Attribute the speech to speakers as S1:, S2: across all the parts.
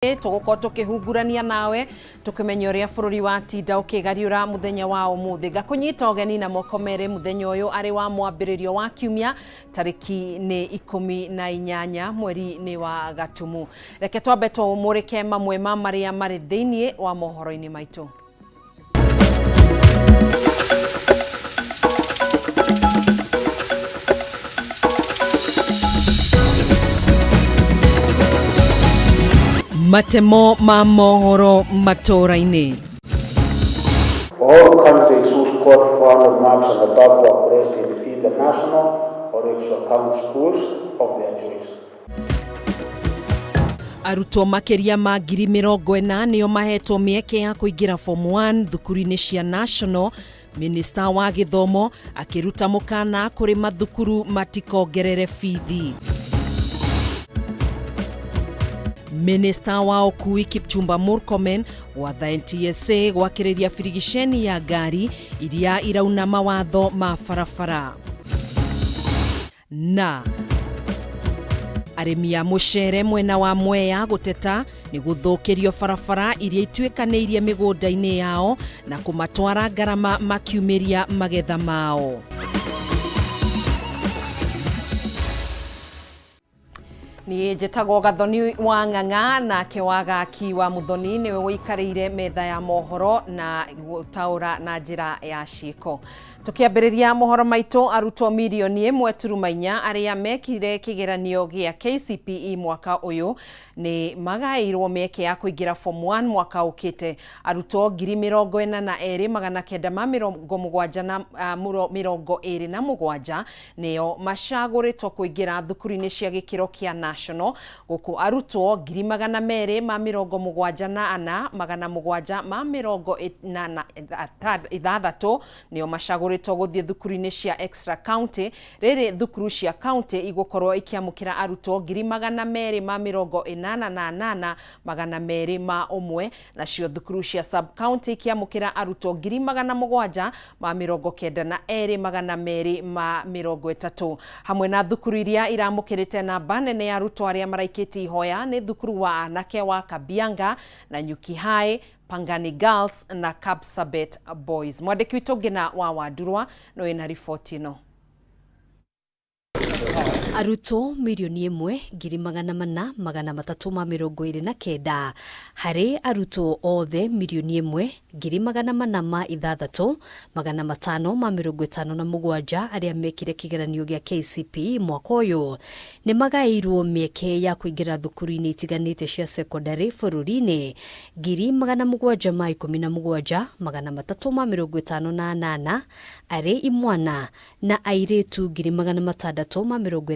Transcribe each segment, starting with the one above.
S1: Tũgũkorwo tũkĩhungurania nawe tũkĩmenya ũrĩa bũrũri wa tinda ũkĩgariũra mũthenya wa ũmũthĩ. Ngakũnyita ũgeni na moko merĩ mũthenya ũyũ arĩ wa mwambĩrĩrio wa kiumia, tarĩki nĩ 18 mweri-inĩ wa Gatumu. Reke twambe tũmũrĩke mamwe ma marĩa marĩ thĩiniĩ wa mohoro-inĩ maitũ. Matemo ma mohoro matũra-inĩ.
S2: All candidates who scored 400 marks and above were placed in either national or extra county schools of their choice.
S1: Arutwo makĩria ma 40,000 nĩo mahetwo mĩeke ya kũingĩra Form 1 thukuru-inĩ cia national. Minista wa gĩthomo akĩruta mũkana kũrĩ mathukuru matikongerere bithi. Minista wa ũkui Kipchumba Murkomen gwatha NTSA gwakĩrĩria birigiceni ya ngari iria irauna mawatho ma barabara. Na arĩmi a mũcere mwena wa Mwea gũteta nĩ gũthũkĩrio barabara iria ituĩkanĩirie mĩgũnda-inĩ yao na kũmatwara ngarama makiumĩria magetha mao. Niĩ njĩtagwo Gathoni wa Ng'ang'a, nake Wagaki wa Muthoni nĩwe ũikarĩire metha ya mohoro na gũtaũra na njĩra ya ciĩko. Tũkĩambĩrĩria mohoro maitũ, arutwo 1.4 mirioni arĩa mekire kĩgeranio gĩa KCPE mwaka ũyũ nĩ magaĩirwo mĩeke ya kũingĩra Form 1 mwaka ũkĩte. Arutwo 42,977 nĩo macagũrĩtwo kũingĩra thukuru-inĩ cia gĩkĩro kĩa national, gũkũ arutwo 274,786 nĩo macagũrĩtwo gũthiĩ thukuru-inĩ cia extra county. Rĩrĩ thukuru cia county igũkorwo ikĩamũkĩra arutwo 288,201, nacio thukuru cia sub county ikĩamũkĩra arutwo 792,230. Hamwe na thukuru iria iramũkĩrĩte namba nene ya arutwo arĩa maraikĩtie ihoya nĩ thukuru wa anake wa Kabianga na Nyuki High, Pangani Girls na Kapsabet Boys. Mwandĩki witũ Ngina wa Wandurwa no ĩna riboti ĩno.
S3: Arutwo 1,400,329 harĩ arutwo othe 1,406,557 arĩa mekire kĩgeranio gĩa KCPE mwaka ũyũ nĩ magaĩirwo mĩeke ya kũingĩra thukuru-inĩ itiganĩte cia sekondarĩ bũrũri-inĩ. 717,358 arĩ imwana na airĩtu 682,971.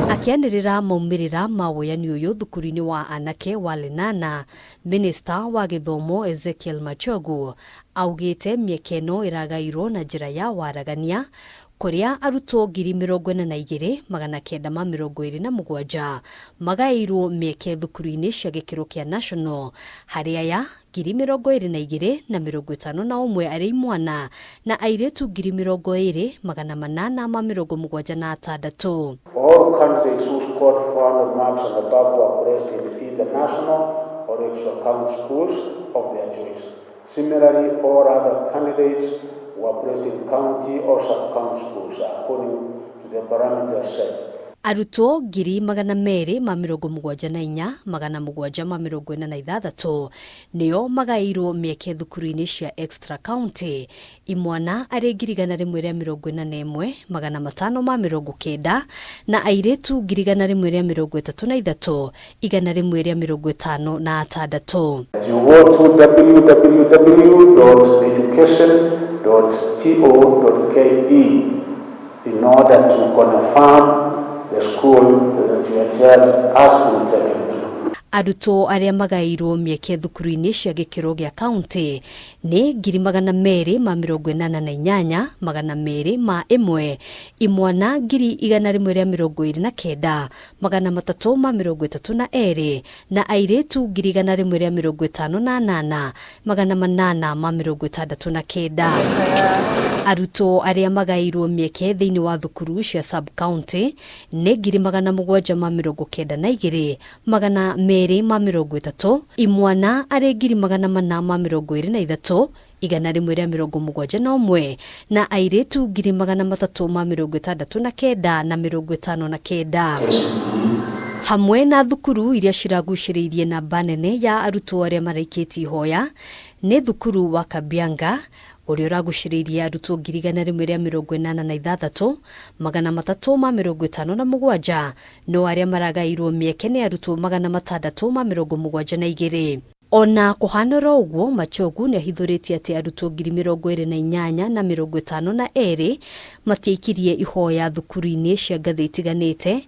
S3: Akĩanĩrĩra maumĩrĩra ma woyani ũyũ thukuru-inĩ wa anake wa Lenana, minista wa gĩthomo Ezekiel Machogu augĩte mĩeke ĩno ĩragairwo na njĩra ya waragania, kũrĩa arutwo 42,927 magaĩirwo mĩeke thukuru-inĩ cia gĩkĩro kĩa national, harĩ aya 22,051 arĩ imwana na airĩtu 20,876.
S2: All candidates who scored 400 marks and above were placed in either national or extra county schools of their choice. Similarly, all other candidates were placed in county or sub-county schools according to the parameters set.
S3: Arutwo 274,746 nĩo magaĩirwo mĩeke thukuru-inĩ cia extra county, imwana arĩ 141,590 na airĩtu 133,156.
S2: You go to www.education.go.ke in order to confirm the school that your child has been taken to.
S3: Arutwo arĩa magaĩirwo mĩeke thukuru-inĩ cia gĩkĩro gĩa kaunti nĩ 288,201, imwana 129,332 na airĩtu 158,869. Arutwo arĩa magaĩirwo mĩeke thĩinĩ wa thukuru cia sub county nĩ 792,230, imwana arĩ 423,171 na airĩtu 369,059. Hamwe na thukuru iria ciragucĩrĩirie namba nene ya arutwo arĩa maraikĩtie ihoya nĩ thukuru wa Kabianga ũrĩa ũragucĩrĩirie arutwo 186,357, no arĩa maragaĩirwo mĩeke nĩ arutwo 672. Ona kũhana oro ũguo, Machogu nĩ ahithũrĩtie atĩ arutwo 28,052 matiaikirie ihoya thukuru-inĩ cia ngathĩ itiganĩte,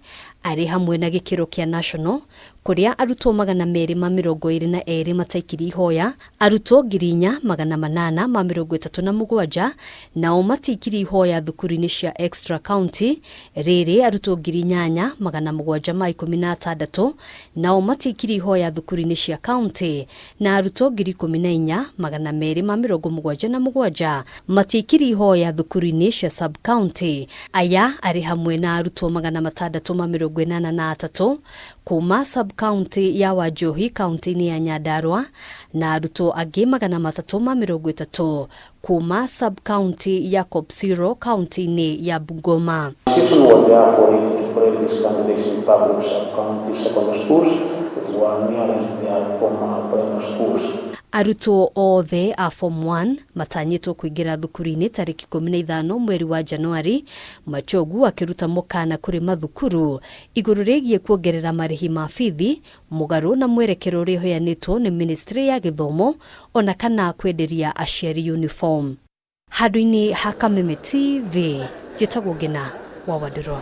S3: arĩ hamwe na gĩkĩro kĩa national kũrĩa arutwo 222 mataikirie ihoya, arutwo 4,837 nao matiaikirie ihoya thukuru-inĩ cia extra county, rĩrĩ arutwo 8,716 nao matiaikirie ihoya thukuru-inĩ cia county, na arutwo 14,277 matiaikirie ihoya thukuru-inĩ cia sub county. Aya arĩ hamwe na arutwo 683 kuma sub county ya Wanjohi kaunti-inĩ ya Nyandarua na arutwo angĩ 330 kuma sub county ya Kopsiro kaunti-inĩ ya Bungoma.
S2: Decision was therefore reached to place these candidates in public sub-county secondary schools that were nearest their former primary schools.
S3: Arutwo othe a form 1 matanyĩtwo kũingĩra thukuru-inĩ tarĩki 15 mweri wa Januari. Machogu akĩruta mũkana kũrĩ mathukuru igũrũ rĩgiĩ kuongerera marĩhi ma bithi mũgarũ na mwerekero ũrĩa ũheanĩtwo nĩ ministry ya gĩthomo ona kana kwenderia aciari uniform. Handũ-inĩ ha Kameme TV, njĩtagwo Ngina wa Wandirwa.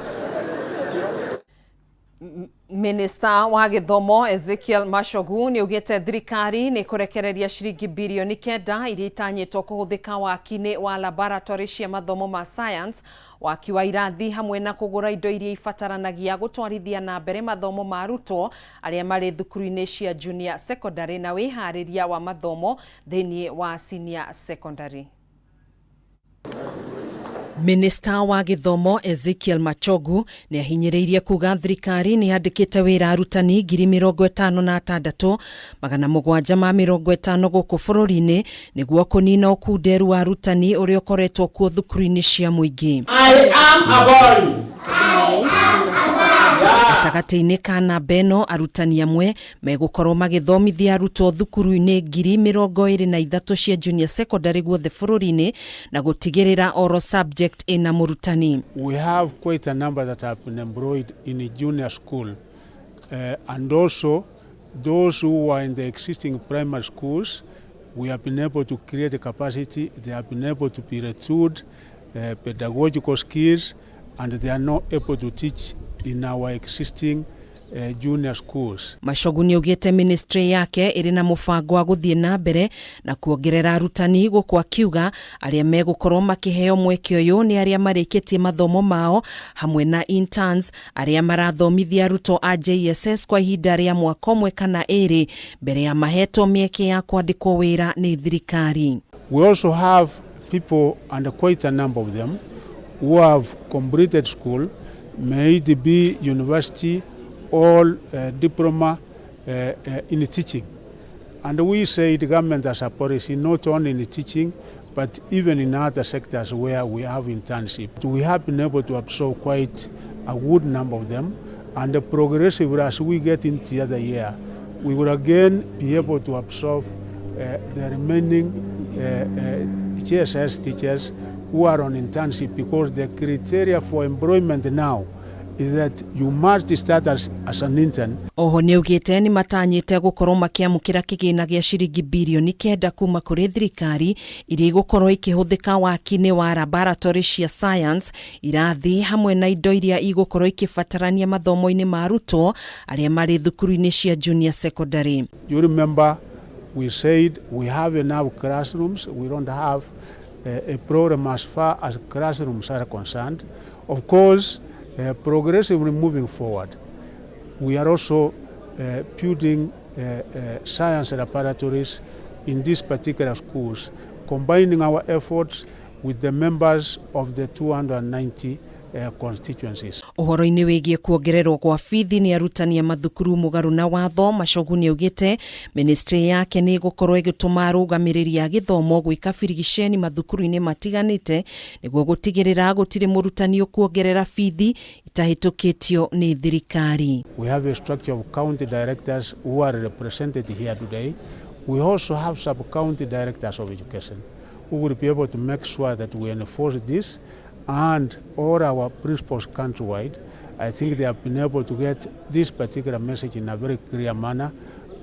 S1: Minista wa gĩthomo Ezekiel Machogu nĩ augĩte thirikari nĩ kũrekereria ciringi birioni 9 iria itanyĩtwo kũhũthĩka waki-inĩ wa laboratory cia mathomo ma science, waki wa irathi hamwe na kũgũra indo iria ibataranagia gũtwarithia na mbere mathomo ma arutwo arĩa marĩ thukuru-inĩ cia junior secondary na wĩharĩria wa mathomo thĩinĩ wa senior secondary. Minista wa gĩthomo Ezekiel Machogu nĩ ahinyĩrĩirie kuga thirikari nĩ yandĩkĩte wĩra arutani 56,750 gũkũ bũrũri-inĩ nĩguo kũnina ũkunderu wa arutani ũrĩa ũkoretwo kuo thukuru-inĩ cia mũingĩ.
S4: I am a boy.
S1: Gatagatĩ-inĩ ka namba ĩno, arutani amwe megũkorwo magĩthomithia arutwo thukuru-inĩ 23,000 cia junior secondary guothe bũrũri-inĩ na gũtigĩrĩra oro subject ĩna mũrutani.
S2: We have quite a number that have been employed in junior school, and also those who are in the existing primary schools, we have been able to create a capacity, they have been able to be retooled, pedagogical skills, and they are now able to teach in our existing junior schools.
S1: Machogu nĩ augĩte ministry yake ĩrĩ na mũbango wa gũthiĩ na mbere na kuongerera arutani, gũkũ akiuga arĩa megũkorwo makĩheo mweke ũyũ nĩ arĩa marĩkĩtie mathomo mao hamwe na interns arĩa marathomithia arutwo a JSS kwa ihinda rĩa mwaka ũmwe kana ĩrĩ mbere ya mahetwo mĩeke ya kwandĩkwo wĩra nĩ thirikari.
S2: We also have people, and quite a number of them, who have completed school, may it be university or diploma in teaching. And we say the government has a policy not only in teaching, but even in other sectors where we have internship. We have been able to absorb quite a good number of them, and progressively as we get into the other year, we will again be able to absorb the remaining JSS teachers who are on internship, because the criteria for employment now is that you must start as an intern.
S5: Oho nĩaugĩte nĩmatanyĩte gũkorwo makĩamũkĩra kĩgĩna gĩa ciringi birioni 9 kuma kũrĩ thirikari iria igũkorwo ikĩhũthĩka waki-inĩ wa laboratory cia science, irathi hamwe na indo iria igũkorwo ikĩbatarania mathomo-inĩ ma arutwo arĩa marĩ thukuru-inĩ cia junior secondary.
S2: You remember we said we have enough classrooms, we don't have a problem as far as classrooms are concerned. Of course, progressively moving forward, we are also building science laboratories in these particular schools, combining our efforts with the members of the 290 constituencies.
S5: Ũhoro-inĩ wĩgiĩ kuongererwo gwa bithi nĩ arutani a mathukuru mũgarũ na watho, Machogu nĩaugĩte ministry yake nĩ ĩgũkorwo ĩgĩtũma arũgamĩrĩri a gĩthomo gwĩka birigiceni mathukuru-inĩ matiganĩte nĩguo gũtigĩrĩra gũtirĩ mũrutani ũkuongerera bithi itahĩtũkĩtio nĩ thirikari.
S2: We have a structure of county directors who are represented here today. We also have sub-county directors of education who will be able to make sure that we enforce this, and all our principals countrywide, I think they have been able to get this particular message in a very clear manner,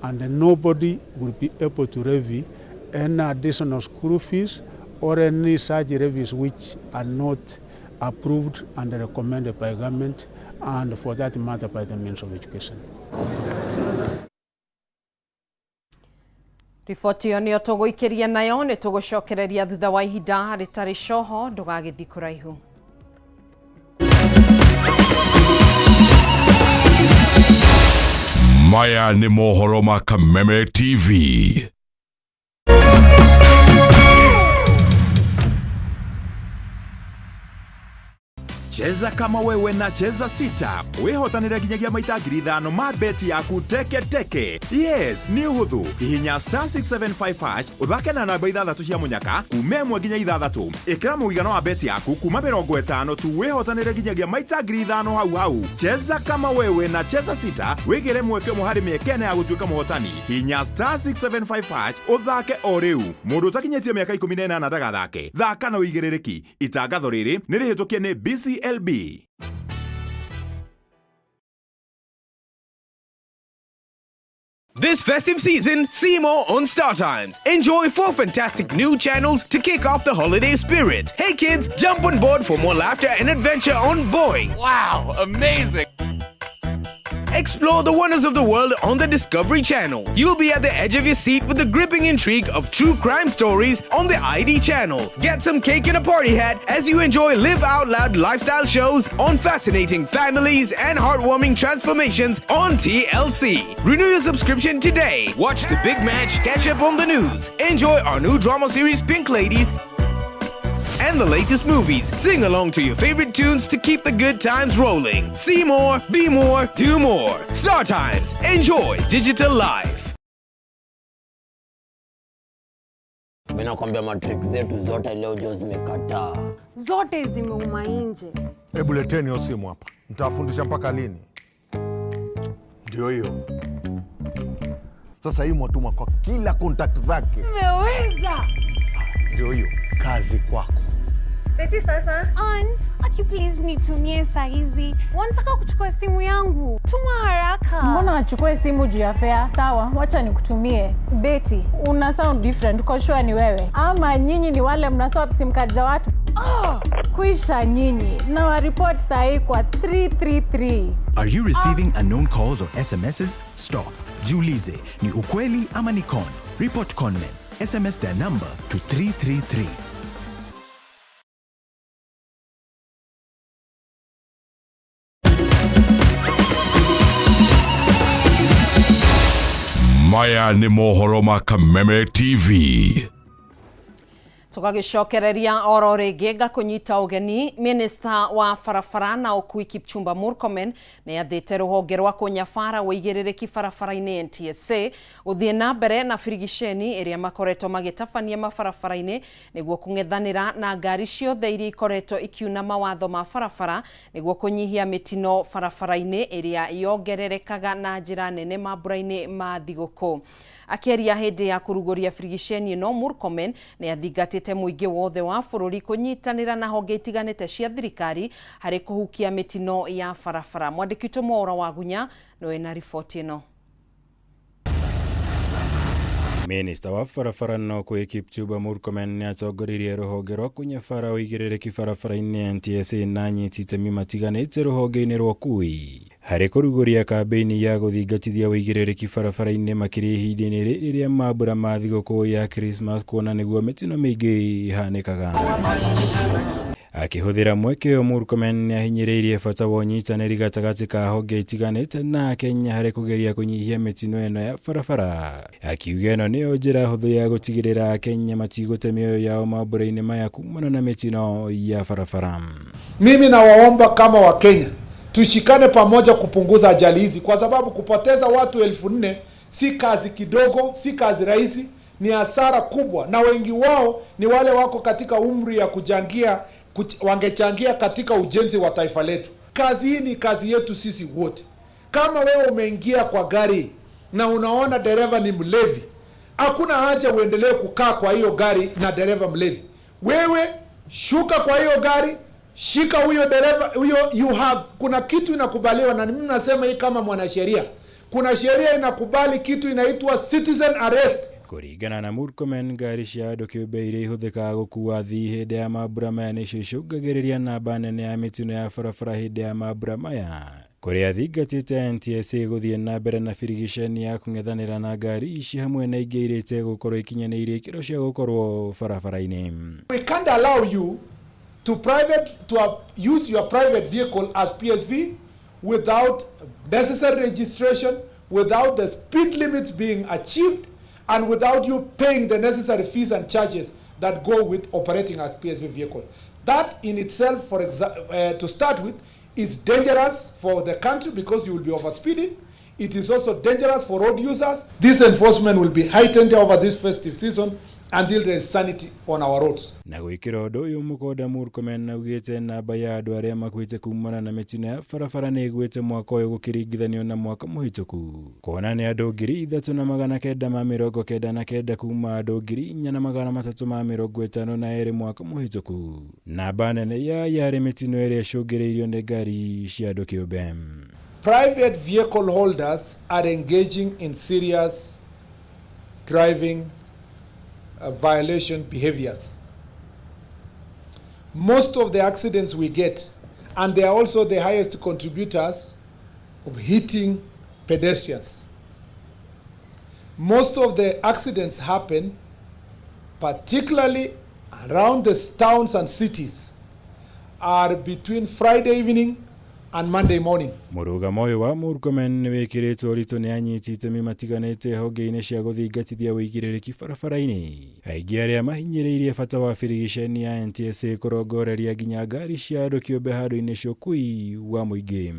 S2: and nobody will be able to levy any additional school fees or any such levies which are not approved and recommended by government, and for that matter by the Ministry of Education.
S1: Riboti ĩyo nĩyo tũgũikĩria nayo, nĩ tũgũcokereria thutha wa ihinda rĩtarĩ coho, ndũgagĩthiĩ kũraihu.
S6: Maya nĩ mohoro ma Kameme TV.
S7: Cheza kama wewe na Cheza Sita wihotanire nginyagia maita 5,000 ma beti yaku teke teke. Yes, nĩ ũhũthũ. Hihinya star 675 hash ũthake na namba 6 cia mũnyaka kuma 1 nginya 6. Ĩkĩra mũigana wa beti yaku kuma 50 tu wihotanire nginyagia maita 5,000 hau hau. Cheza kama wewe na Cheza Sita wĩgĩre mweke ũmwe harĩ mĩeke ĩna ya gũtuĩka mũhotani. Hihinya star 675 hash ũthake o rĩu. Mũndũ ũtakinyĩtie mĩaka 18 ndagathake. Thaka na ũigĩrĩrĩki. Itangatho rĩrĩ nĩ rĩhĩtũkie nĩ BCLB.
S8: This festive season, see more on StarTimes. Enjoy 4 fantastic new channels to kick off the holiday spirit. Hey kids, jump on board for more laughter and adventure on Boeing.
S9: Wow, amazing!
S8: Explore the wonders of the world on the Discovery Channel. You'll be at the edge of your seat with the gripping intrigue of true crime stories on the ID Channel. Get some cake and a party hat as you enjoy live out loud lifestyle shows on fascinating families and heartwarming transformations on TLC. Renew your subscription today. Watch the big match, catch up on the news. Enjoy our new drama series Pink Ladies and the latest movies. Sing along to your favorite tunes to keep the good times rolling. See more, be more, do more. Star Times. Enjoy digital life.
S10: Mimi nakwambia matrick zetu zote leo jo zimekataa.
S11: Zote zimeuma nje.
S12: Hebu leteni hiyo simu hapa, nitawafundisha mpaka lini? Ndio hiyo sasa, hii mwatuma kwa kila contact zake.
S11: Umeweza.
S12: Ndio hiyo kazi kwako.
S11: Ann, aki please nitumie saa hizi. Wanataka kuchukua simu yangu. Tuma haraka.
S13: Mbona wachukue simu juu ya fare? Sawa, wacha nikutumie. Betty, una sound different, uko sure ni wewe? Ama nyinyi ni wale mna swap sim card za watu? Oh, kwisha nyinyi. Na wa report saa hii kwa 333.
S14: Are you receiving unknown calls or SMSs? Stop. Jiulize, ni ukweli ama ni con? Report conmen. SMS their number to 333.
S6: Maya nĩ mohoro ma Kameme TV.
S1: Tũgagĩcokereria oro rĩngĩ ngakũnyita ũgeni. Minista wa barabara na ũkui Kipchumba Murkomen nĩ athĩte rũhonge rwa kũnyabara ũigĩrĩrĩki barabara-inĩ NTSA gũthiĩ na mbere na birigiceni ĩrĩa makoretwo magĩtabania mabarabara-inĩ nĩguo kũng'ethanĩra na ngari ciothe iria ikoretwo ikiuna mawatho ma barabara nĩguo kũnyihia mĩtino barabara-inĩ ĩrĩa yongererekaga na njĩra nene mambura-inĩ ma thigũkũ. Akĩaria hĩndĩ ya kũrugũria birigiceni ĩno, Murkomen nĩ athingatĩte Nĩetĩte mũingĩ wothe wa bũrũri kũnyitanĩra na honge itiganĩte cia thirikari harĩ kũhukia mĩtino ya barabara. Mwandĩki witũ Mwaũra Wagunya nĩwe na riboti ĩno.
S9: Minista wa barabara na ũkui Kipchumba Murkomen nĩatongoririe rũhonge rwa kũnyabara ũigĩrĩrĩki barabara-inĩ NTSA na anyiti itemi matiganĩte rũhonge-inĩ rwa ũkui harĩ kũrugũria kambĩini ya gũthingatithia ũigĩrĩrĩki barabara-inĩ makĩria ihinda-inĩ rĩrĩ rĩa mambura ma thigũkũ ya Krismas kuona nĩguo mĩtino mĩingĩ ĩhanĩkaga. Akĩhũthĩra mweke ũyũ Murkomen nĩahinyĩrĩirie bata wa ũnyitanĩri gatagatĩ ka honge itiganĩte na Akenya harĩ kũgeria kũnyihia mĩtino ĩno ya barabara, akiuga ĩno nĩyo njĩra hũthũ ya gũtigĩrĩra Akenya matigũte mĩoyo yao mambura-inĩ maya kumana na mĩtino ya barabara.
S15: Mimi nawaomba kama Wakenya tushikane pamoja kupunguza ajali hizi, kwa sababu kupoteza watu 4,000 si kazi kidogo, si kazi rahisi, ni hasara kubwa, na wengi wao ni wale wako katika umri ya kuchangia, wangechangia katika ujenzi wa taifa letu. Kazi hii ni kazi yetu sisi wote. Kama wewe umeingia kwa gari na unaona dereva ni mlevi, hakuna haja uendelee kukaa kwa hiyo gari na dereva mlevi. Wewe shuka kwa hiyo gari, shika huyo dereva huyo, you have, kuna kitu inakubaliwa, na mimi nasema hii kama mwanasheria, kuna sheria inakubali kitu inaitwa citizen arrest.
S9: Kũringana na Murkomen, ngari cia andũ kĩũmbe iria ihũthĩkaga gũkua athii hĩndĩ ya mambura maya nĩcio icũngagĩrĩria namba nene ya mĩtino ya barabara hĩndĩ ya mambura maya, kũrĩa thingatĩte NTSA gũthiĩ na mbere na birigiceni ya kũng'ethanĩra na ngari ici hamwe na ingĩ iria itegũkorwo ikinyanĩirie ikĩro cia gũkorwo barabara-inĩ.
S15: We can't allow you to use your private vehicle as PSV without necessary registration, without the speed limits being achieved, and without you paying the necessary fees and charges that go with operating as PSV vehicle. That in itself, to start with, is dangerous for the country because you will be overspeeding. It is also dangerous for road users. This enforcement will be heightened over this festive season until there is sanity on our roads.
S9: Na gwĩkĩra ũndũ ũyũ mũkonda Murkomen augĩte namba ya andũ arĩa makuĩte kumana na mĩtino ya barabara nĩ ĩgwĩte mwaka ũyũ gũkĩringithanio na mwaka mũhĩtũku, kuona nĩ andũ 3,999 kuma andũ 4,352 mwaka mũhĩtũku. Namba nene ya yarĩ mĩtino ĩrĩa ĩcũngĩrĩirio nĩ ngari cia andũ kĩũmbe.
S15: Private vehicle holders are engaging in serious driving violation behaviors. Most of the accidents we get, and they are also the highest contributors of hitting pedestrians. Most of the accidents happen particularly around the towns and cities, are between Friday evening and Monday morning.
S9: Mũrũgamo ũyũ wa Murkomen nĩ wĩkĩrĩtwo ũritũ nĩ anyiti itemi matiganĩte honge-inĩ cia gũthingatithia ũigĩrĩrĩki barabara-inĩ, aingĩ arĩa mahinyĩrĩirie bata wa birigiceni ya NTSA kũrongoreria nginya ngari cia andũ kĩũmbe handũ-inĩ cia ũkui wa mũingĩ.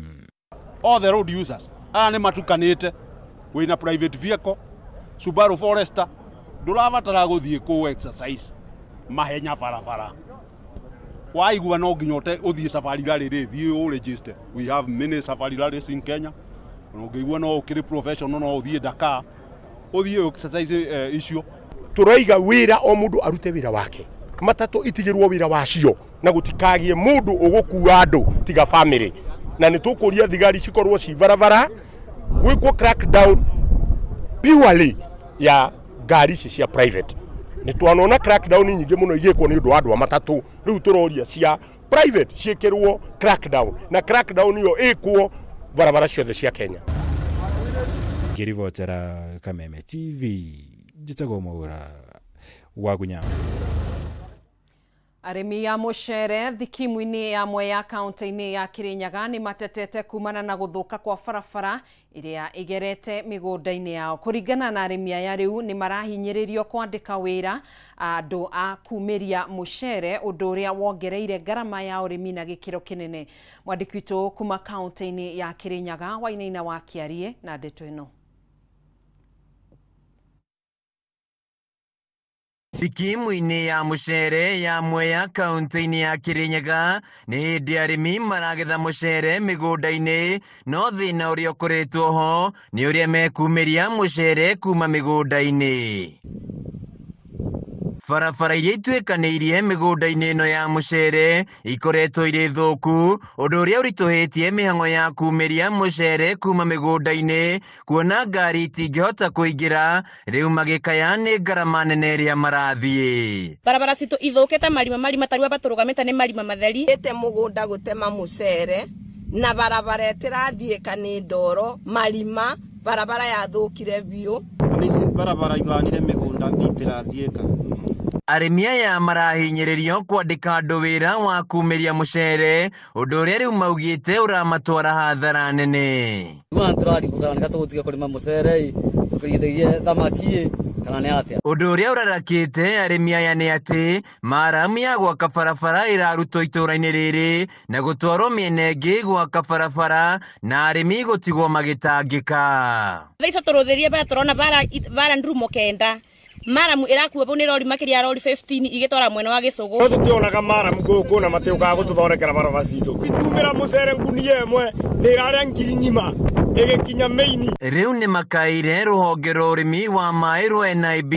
S16: All the road users aya nĩ matukanĩte, wĩna private vehicle Subaru Forester ndũrabatara gũthiĩ kũ exercise mahenya barabara, waigua no nginya ũthiĩ safari rally rĩ, thiĩ ũ register. We have many safari rallies in Kenya. Ũngĩigua no ũkĩrĩ professional no ũthiĩ Dakar ũthiĩ exercise icio.
S17: Tũraiga wĩra o mũndũ arute wĩra wake, matatũ itigĩrwo wĩra wacio na gũtikagie mũndũ ũgũkua andũ tiga family, na nĩ tũkũria thigari cikorwo ci barabara gwĩkwo crackdown purely ya ngari ici cia private. Nĩ twanona crackdown nyingĩ mũno igĩkwo nĩ ũndũ wa andũ a matatũ, rĩu tũroria cia private ciĩkĩrwo crackdown, na crackdown ĩyo ĩkwo barabara ciothe cia Kenya.
S9: Ngĩribotera Kameme TV, njĩtagwo Mwaura Wagunya.
S1: Arĩmi a mũcere thikimu-inĩ ya Mwea kaunti-inĩ ya Kirinyaga nĩ matetete kumana na gũthũka kwa barabara ĩrĩa ĩgerete mĩgũnda-inĩ yao. Kũringana na arĩmi aya rĩu nĩ marahinyĩrĩrio kwandĩka wĩra andũ a kumĩria mũcere, ũndũ ũrĩa wongereire ngarama ya ũrĩmi na gĩkĩro kĩnene. Mwandĩki witũ kuma kaunti-inĩ ya Kirinyaga Wainaina wa Kĩarie na ndeto ĩno.
S18: Thikimu-inĩ ya mũcere ya Mwea kaunti-inĩ ya Kirinyaga nĩ hĩndĩ arĩmi maragetha mũcere mĩgũnda-inĩ, no thĩna ũrĩa ũkoretwo ho nĩ ũrĩa mekumĩria mũcere kuma mĩgũnda-inĩ. Barabara iria ituĩkanĩirie mĩgũnda-inĩ ĩno ya mũcere ikoretwo irĩ thũku, ũndũ ũrĩa ũritũhĩtie mĩhang'o ya kumĩria mũcere kuma mĩgũnda-inĩ, kuona ngari itingĩhota kũingĩra, rĩu magĩkaya nĩ ngarama nene ĩrĩa marathiĩ.
S19: Barabara citũ ithũkĩte marima marima tarĩu aba tũrũgamĩte nĩ marima matheri.
S20: Ĩte mũgũnda gũtema mũcere na barabara ĩtĩrathiĩka nĩ ndoro marima barabara yathũkire biũ.
S21: Ici barabara ibanire mĩgũnda itirathiĩka.
S18: Arĩmi aya marahinyĩrĩrio kwandĩka andũ wĩra wa kumĩria mũcere, ũndũ ũrĩa rĩu maugĩte ũramatwara hathara nene.
S22: Rĩu tũrarigwo kana nĩka tũgũtiga kũrĩma mũcere ĩ, tũkĩrĩithagie thamaki ĩ, kana nĩ atĩa.
S18: Ũndũ ũrĩa ũrarakĩte arĩmi aya nĩ atĩ maramu ya gwaka barabara ĩrarutwo itũũra-inĩ rĩrĩ na gũtwarwo mĩena ĩngĩ gwaka barabara na arĩmi gũtigwo magĩtangĩka.
S19: Thaa icio tũrũthĩrie bara tũrona bara ndurumo 9 maramu ĩrakuo bau nĩ rori makĩria ya rori 15 igĩtwara mwena wa Gĩcũgũ.
S4: No tũtionaga maramu gũkũ na matiũkaga gũtũthondekera barabara citũ. Ikumĩra mũcere ngunia ĩmwe nĩ ĩrarĩa ngiri ng'ima ĩgĩkinya mĩini.
S18: Rĩu nĩ makaire rũhonge rwa ũrĩmi wa maĩ rwa NIB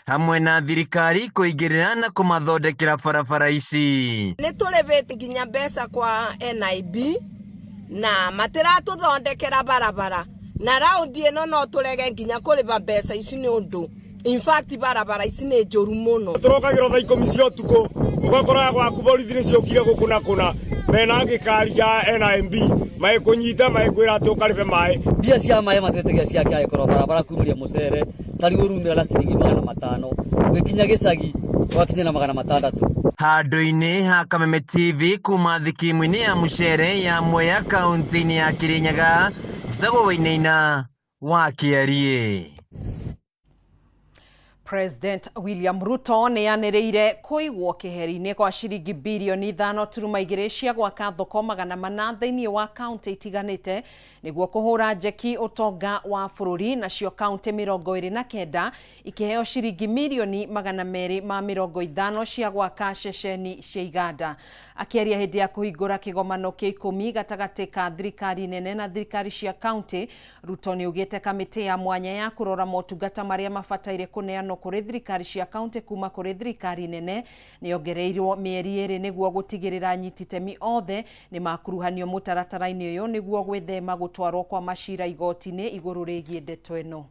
S18: hamwe na thirikari kũingĩrĩra na kũmathondekera barabara ici.
S20: Nĩ tũrĩbĩte nginya mbeca kwa NIB na matiratũthondekera barabara na raundi ĩno no tũrege nginya kũrĩba mbeca ici nĩ ũndũ in fact barabara ici nĩ njũru mũno.
S4: Tũrokagĩrwo thaa 10 cia ũtukũ ũgakora gwaku borithi nĩ ciokire gũkũ na kũna mena gĩkari kĩa NIB magĩkũnyita magĩkwĩra atĩ ũkarĩbe maĩ.
S22: Mbia cia maĩ matwĩtagia cia kĩangĩkorwo barabara kumĩria mũcere tarĩu ũrumĩra na ciringi 500 ũgĩkinya gĩcagi ũgakinya na 600.
S18: Handũ-inĩ ha Kameme TV kuma thikimu-inĩ ya mũcere ya Mwea kaunti-inĩ ya Kirinyaga, Njĩtagwo Wainaina wa Kĩariĩ.
S1: President William Ruto nĩ anĩrĩire kũigwo keheri-inĩ kwa ciringi birioni 5.2 cia gwaka thoko 400 thĩinĩ wa kaunti itiganĩte nĩguo kũhũra njeki ũtonga wa bũrũri, nacio kaunti 29 ikĩheo ciringi mirioni 250 cia gwaka ceceni cia iganda. Akĩaria hĩndĩ ya kũhingũra kĩgomano kĩa 10 gatagatĩ ka thirikari nene na thirikari cia kaunti, Ruto nĩ augĩte kamĩtĩ ya mwanya ya kũrora motungata marĩa mabataire kũneanwo kũrĩ thirikari cia kaunti kuma kũrĩ thirikari nene nĩ yongereirwo mĩeri 2 nĩguo gũtigĩrĩra anyiti itemi othe nĩ makuruhanio mũtaratara-inĩ ũyũ nĩguo gwĩthema gũtwarwo kwa macira igoti-inĩ igũrũ rĩgiĩ ndeto ĩno.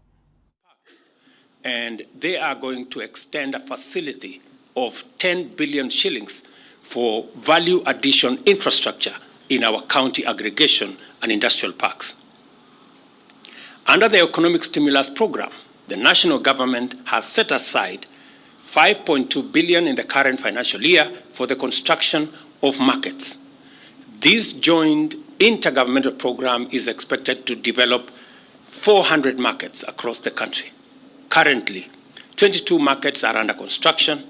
S23: And they are going to extend a facility of 10 billion shillings for value addition infrastructure in our county aggregation and industrial parks. Under the economic stimulus program, the national government has set aside 5.2 billion in the current financial year for the construction of markets. This joint intergovernmental program is expected to develop 400 markets across the country. Currently, 22 markets are under construction,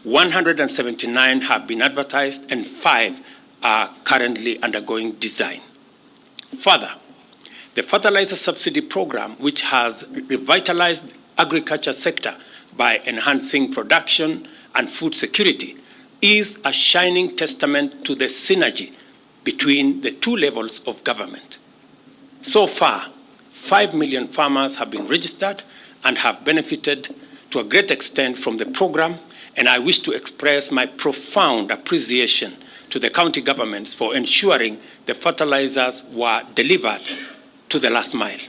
S23: 179 have been advertised, and 5 are currently undergoing design. Further, the fertilizer subsidy program, which has revitalized the agriculture sector by enhancing production and food security, is a shining testament to the synergy between the two levels of government. So far, 5 million farmers have been registered and have benefited to a great extent from the program, and I wish to express my profound appreciation to the county governments for ensuring the fertilizers were delivered to the last mile.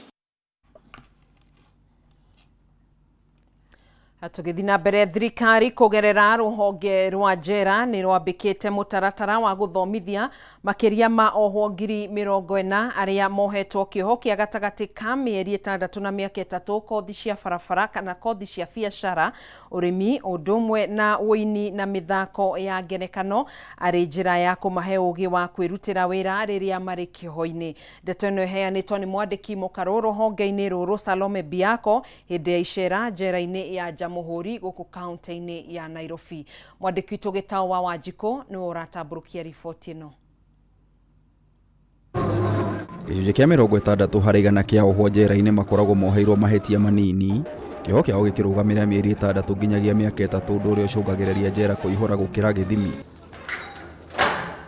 S1: Tũgĩthiĩ na mbere, thirikari kũgerera rũhonge rwa njera nĩ rwambĩkĩte mũtaratara wa gũthomithia makĩria ma ohwo 40,000 arĩa mohetwo kĩoho kĩa gatagatĩ ka mĩeri 6 na mĩaka 3 kothi cia barabara kana kothi cia biacara, ũrĩmi, ũndũ ũmwe na ũini na mĩthako ya ngerekano arĩ njĩra ya kũmahe ũgĩ wa kwĩrutĩra wĩra rĩrĩa marĩ kĩoho-inĩ. Ndeto ĩno ĩheanĩtwo nĩ mwandĩki mũkarũ rũhonge-inĩ rũrũ Salome Biako hĩndĩ ya icera njera-inĩ ya Jamhuri gũkũ kaunti-inĩ ya Nairobi. Mwandĩki witũ Gĩtaũ wa Wanjikũ nĩwe ũratambũrũkia riboti ĩno.
S24: Gĩcunjĩ kĩa 60% kĩa ohwo njera-inĩ makoragwo moheirwo mahĩtia manini, kĩoho kĩao gĩkĩrũgamĩra mĩeri 6 nginyagia mĩaka 3, ũndũ ũrĩa ũcũngagĩrĩria njera kũihũra gũkĩra gĩthimi.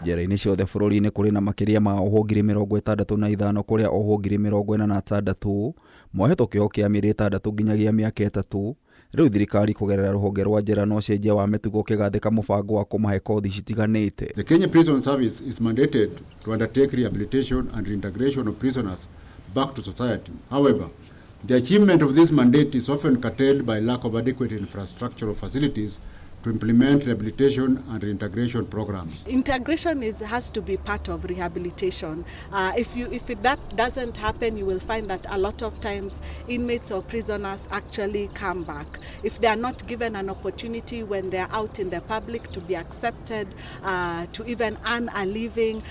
S24: Njera-inĩ ciothe bũrũri-inĩ kũrĩ na makĩria ma ohwo 65,000 kũrĩa ohwo 46,000 mohetwo kĩoho kĩa mĩeri 6 nginyagia mĩaka 3 Rĩu thirikari kũgerera rũhonge rwa njera na ũcenjia wa mĩtugo ũkĩgathĩka mũbango wa kũmahe kothi citiganĩte.
S2: The Kenya Prison Service is mandated to undertake rehabilitation and reintegration of prisoners back to society. However, the achievement of this mandate is often curtailed by lack of adequate infrastructural facilities to implement rehabilitation and reintegration programs.
S3: Integration has to be part of rehabilitation. If that doesn't happen, you will find that a lot of times inmates or prisoners actually come back. If they are not given an opportunity when they are out in the public to be accepted, to even earn a living,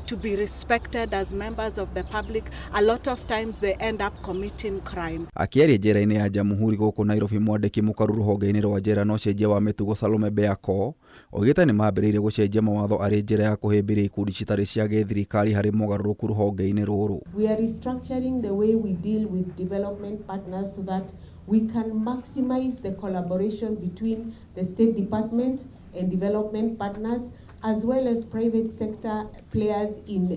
S3: to be respected as members of the public, a lot of times they end up committing crime.
S24: Akĩaria njera-inĩ ya Jamhuri gũkũ Nairobi, mwandĩki mũkaru rũhonge-inĩ rwa njera na ũcenjia wa mĩtugo Salome Beako oigĩte nĩ mambĩrĩirie gũcenjia mawatho arĩ njĩra ya kũhĩmbĩria ikundi citarĩ cia gĩthirikari harĩ mogarũrũku rũhonge-inĩ rũrũ.
S5: We are restructuring the way we deal with development partners so that we can maximize the collaboration between the State Department and development partners, as well as private sector players in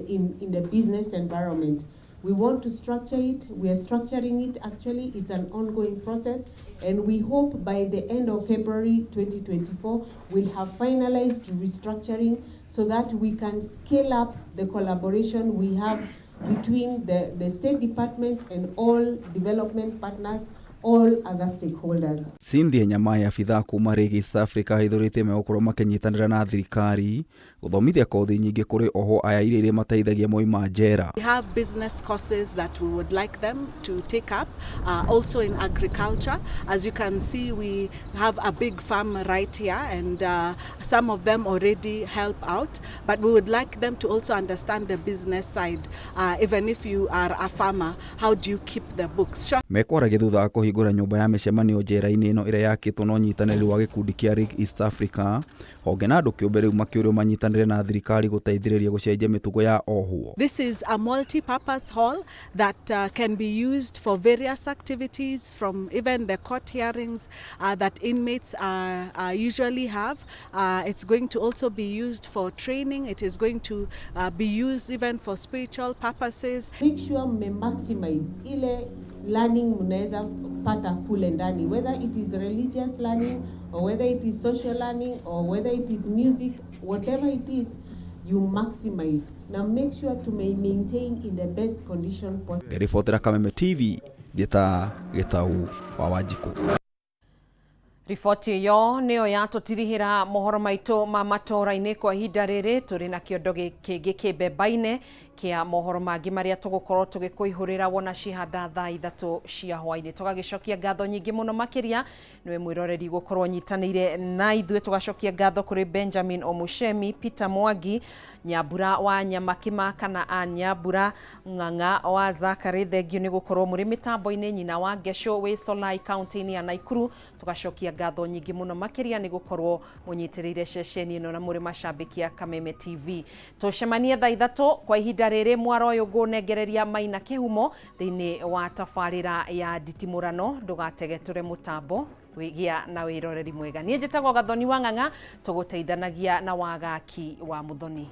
S5: the business environment. We want to structure it. We are structuring it. Actually, it's an ongoing process, and we hope by the end of February 2024, we'll have finalized restructuring so that we can scale up the collaboration we have between the State Department and all development partners, all other stakeholders.
S24: Cynthia Nyamai, abithaa kuma Rĩgi East Africa, ahithũrĩtie megũkorwo makĩnyitanĩra na thirikari gũthomithia kothi nyingĩ kũrĩ ohwo aya iria irĩmateithagia moima njera.
S3: We have business courses that we would like them to take up, also in agriculture. As you can see, we have a big farm right here, and some of them already help out, but we would like them to also understand the business side. Even if you are a farmer, how do you keep the books? Sure.
S24: Mekwaragia thutha wa kũhingũra nyũmba ya mĩcemanio njera-inĩ ĩno ĩrĩa yakĩtwo na ũnyitanĩri wa gĩkundi kĩa Rig East Africa, honge na andũ kĩũmbe rĩu makĩũrio manyitanĩre na thirikari gũteithĩrĩria gũcenjia mĩtugo ya ohwo.
S3: This is a multi-purpose hall that can be used for various activities, from even the court hearings that inmates usually have. It's going to also be used for training. It is going to be used even for spiritual purposes.
S5: Make sure mme maximize ile learning mnaweza pata kule ndani, whether it is religious learning or whether it is social learning or whether it is music, whatever it is, you maximize. Now make sure to maintain in the best condition possible.
S24: Ngĩribotera Kameme TV, njĩta Gĩtau wa Wanjikũ.
S1: Riboti ĩyo nĩyo yatũtirihĩra mohoro maitũ ma matũra-inĩ kwa ihinda rĩrĩ. Tũrĩ na kĩondo kĩngĩ kĩmbemba-inĩ kĩa mohoro mangĩ marĩa tũgũkorwo tũgĩkũihũrĩra wona cihanda thaa 3 cia hwaĩ-inĩ. Tũgagĩcokia ngatho nyingĩ mũno makĩria nĩwe mwĩroreri gũkorwo nyitanĩire na ithuĩ. Tũgacokia ngatho kũrĩ Benjamin Omushemi, Peter Mwangi, Nyambura wa Nyamakima kana a Nyambura Ng'ang'a wa Zakary, thengio nĩ gũkorwo mũrĩ mĩtambo-inĩ. Nyina wa Ngesho wĩ Solai kaunti-inĩ ya Nakuru, tũgacokia ngatho nyingĩ mũno makĩria nĩ gũkorwo mũnyitĩrĩire ceceni ĩno na mũrĩ macambĩki a Kameme TV. Tũcemanie thaa 3. Kwa ihinda rĩrĩ mwaro ũyũ ngũnengereria Maina Kĩhumo thĩinĩ wa tabarĩra ya nditimũrano. Ndũgategetũre mũtambo, wĩgĩa na wĩroreri mwega. Niĩ njĩtagwo Gathoni wa Ng'ang'a, tũgũteithanagia na Wagaki wa Mũthoni.